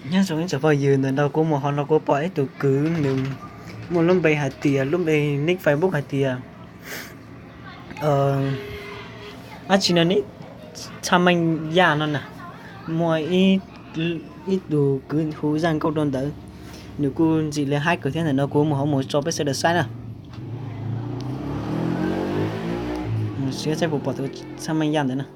Nyob zoo ib tsoom phooj ywg, ntawm no kuv mus hauv no kuv pom ib tug kwv nws muaj lub npe hais tias, lub npe nick Facebook hais tias, dab tsi no ne, Txhaj Meej Yaj no na, muaj ib tug kwv hu zaj nkauj rau ntawd, nws kuj ntxim li haib kawg thiab. Ntawm no kuv mus hauv mus tso peb sawv daws saib na. Mus saib puas pom tus Txhaj Meej Yaj ntawd na.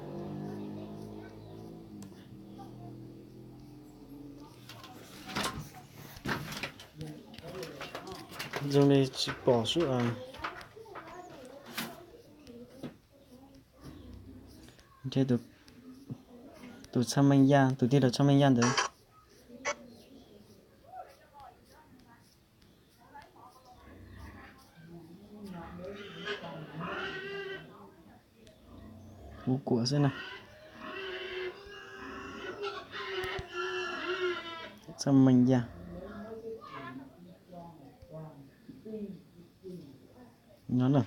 Zoo li tsis pom xwb. Tus Txhaj Meej Yaj, tus tij laug Txhaj Meej Yaj ntawd. Kuv kuam xwb na. Txhaj Meej Yaj. No na,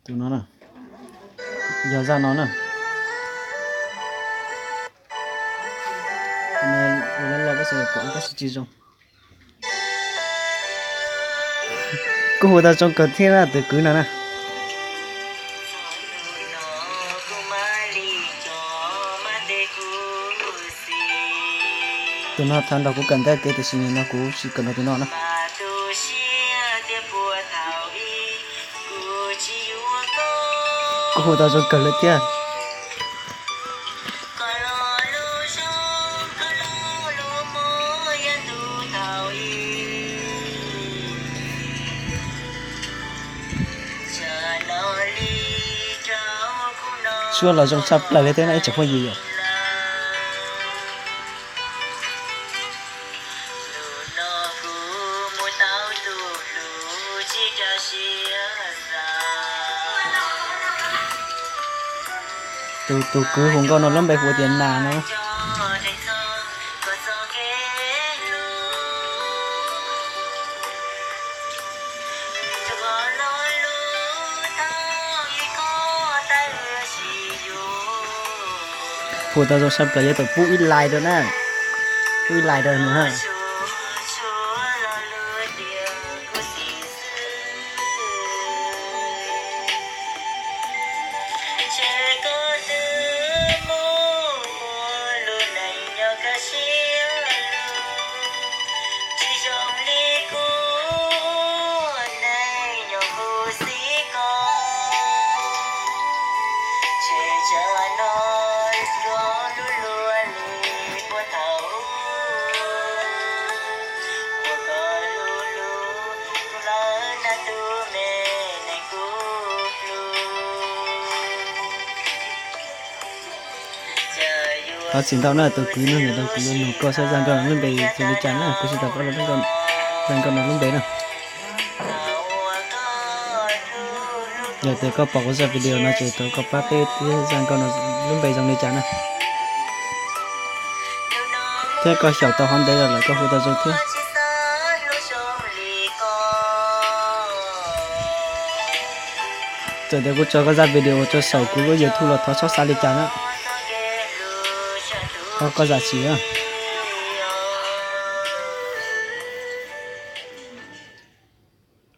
tus no na, yog zaj no na. Los los peb sawv daws pom tab sis tsis zoo. Kuj hu tau zoo kawg thiab na tus kwv no na. Tus no thov nrog kuv kawm ntawv kev tiam sis nim no kuv tsis kawm nrog tus no na. Kuj hu tau zoo kawg lawm thiab. Suab los zoo tshaj plaws li thiab na ib tsoom phooj ywg yom. Tus, tus kwv hu nkauj no lub npe hu tias Nas no. Hu tau zoo tshaj plaws, yuav tsum pub ib like rau na. Pub ib like rau nws na. Thov txim ntau na tus kwv no, ntawm no kuv yuav nug koj saib zaj nkauj no lub npe zoo li cas na, kuv tsis tau paub zaj nkauj no lub npe na. Yog tias koj pom kuv zaj video no ces thov koj pab peb thiab zaj nkauj no lub npe zoo li cas na. Thiab koj xyaum tau qhov ntev los lawm koj hu tau zoo thiab. Txawm tias kuv tso koj zaj video tso saum kuv lub YouTube los thov txhob xav li cas na. Thov koj zam txim na.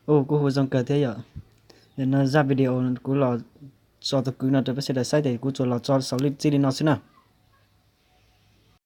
Kuj hu zoo kawg thiab yom. Nim no zaj video kuv los tso tus kwv no rau peb sawv daws saib ces kuv tsuas los tso saum txij li no xwb na.